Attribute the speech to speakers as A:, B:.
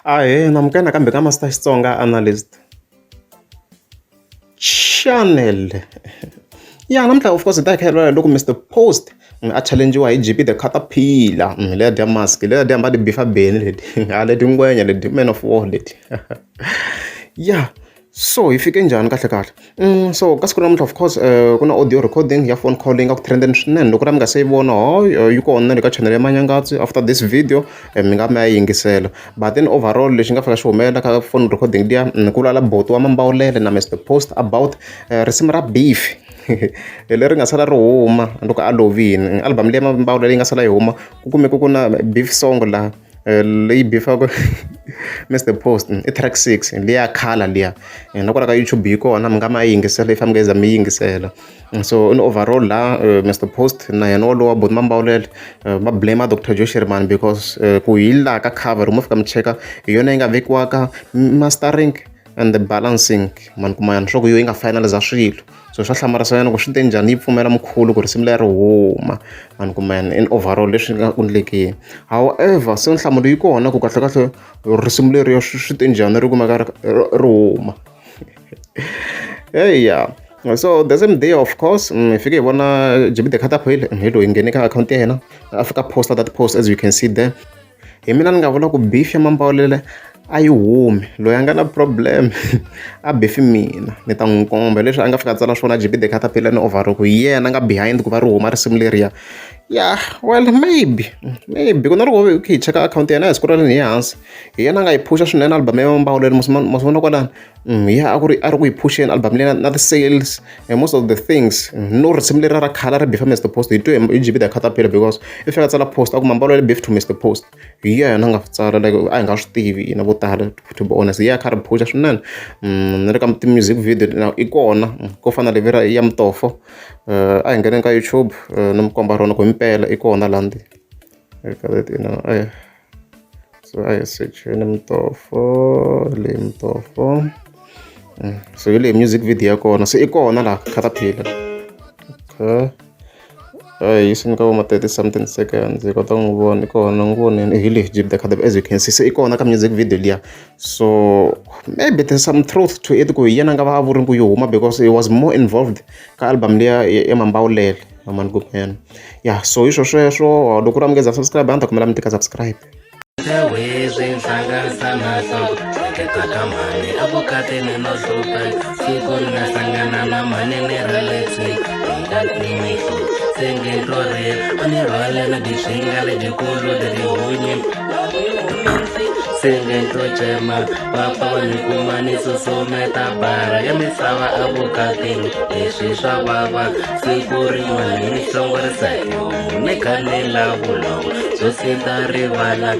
A: Ahee, namukela nakambe ka Master Xitsonga Analyst Channel. Ya namuntlha of course hi ta hi kha hi vulavula loko Mr Post a challengiwa hi G_P the Caterpillar leya dya mask leya dya hamba ti bifa beni leti a leti ngwenya leti man of war leti ya so hi fike njhani kahle kahle so ka siku ra namuntlha of course ku na audio recording ya phone call leyi nga ku trendeni swinene loko ra mi nga se yi vona ho yi kona na le ka channel ya Manyangatsi after this video mi nga mi ya yingisela but then overall lexi nga fika xi humelela ka phone recording liya ku vulavula boti wa Mambawulele na Mr Post about risimu ra beef leri nga sala ri huma loko a lovini album leyi Mambawulele yi nga sala yi huma ku kumeke ku na beef song laha leyi bifaka Mr Post i track 6 liya khala liya na kwala ka YouTube yi kona mi nga ma yingisela if mi nga za mi yingisela so in overall la Mr Post na yena wolowo boti Mambawulele va blame Dr Joe Shirimani because ku hi laha ka cover mo fika mi cheka hi yona yi nga vekiwaka mastering and the balancing mani kuma yana swa ku yo yi nga finalize swilo so swa hlamarisa yana ku swi te njhani yi pfumela mkhulu ku risimu leri huma mani kuma yana in overall leswi nga endlekeni however se nhlamulo yi kona ku kahle kahle risimu leriya swi te njhani ri kumeka ri huma eya so the same day of course hi fike hi vona G_P the Caterpillar hi loyi nghene ka akhawunti ya yena a fika posta that post as you can see there hi mina ni nga vula ku beef ya Mambawulele a yi humi loyi a nga na problem a beef mina ni ta n'wi komba leswi a nga fika a tsala swona G_P the Caterpillar ni overall ku hi yena a nga behind ku va ri huma risimu leriya ya well maybe maybe ku na loko hi cheka akhawunti ya yena hi scroll hi hansi hi yena a nga yi phusha swinene album ya Mambawulele ma swi vona kwalano ya a ku ri a ri ku yi phusheni album leyi na ti-sales and most of the things no risimu leri ra khala ri bifa Mr Post hi twe hi G_P the Caterpillar because i fika a tsala post a ku Mambawulele beef to Mr Post hi yena a nga tsala like a hi nga swi tivi hina vo tala to be honest hi yena a kha a ri phusha swinene na le ka ti-music video i kona ko fana na levira ya Mtofo a hi ngheneni ka YouTube ni mi komba rona ku himpela i kona laha ndzeni eka leti na so a hi secheni Mtofo leyi Mtofo so hi leyi music video ya kona se i kona laha Caterpillar okay a hi yiseni ka vo ma 30 something seconds hi kota ku n'wi vona i kona n'wi voneni hi leyi G_P the Caterpillar as you can see se i kona ka music video liya so maybe there's some truth to it ku hi yena a nga va a vuri ku yi huma because he was more involved ka album liya ya Mambawulele mani ku yena ya so hi swo sweswo loko ri amukeza subscribe a ni ta kombela mi tika subscribe
B: swi hlanganisa na nhloko hleketa ka mhani evukatini no hlupheka siku ni nga hlangana na mhani ni ra le hi nga kumi se nge tlorile u ni rhwale na tiswinga lebyikulu letihunyi se nge to cema va pfa va ni kuma ni susumeta bara ya misava evukatini leswi swa vava siku rin'wana ni hlongorisa hi homu ni kha ni la vulongo byo sita rivala.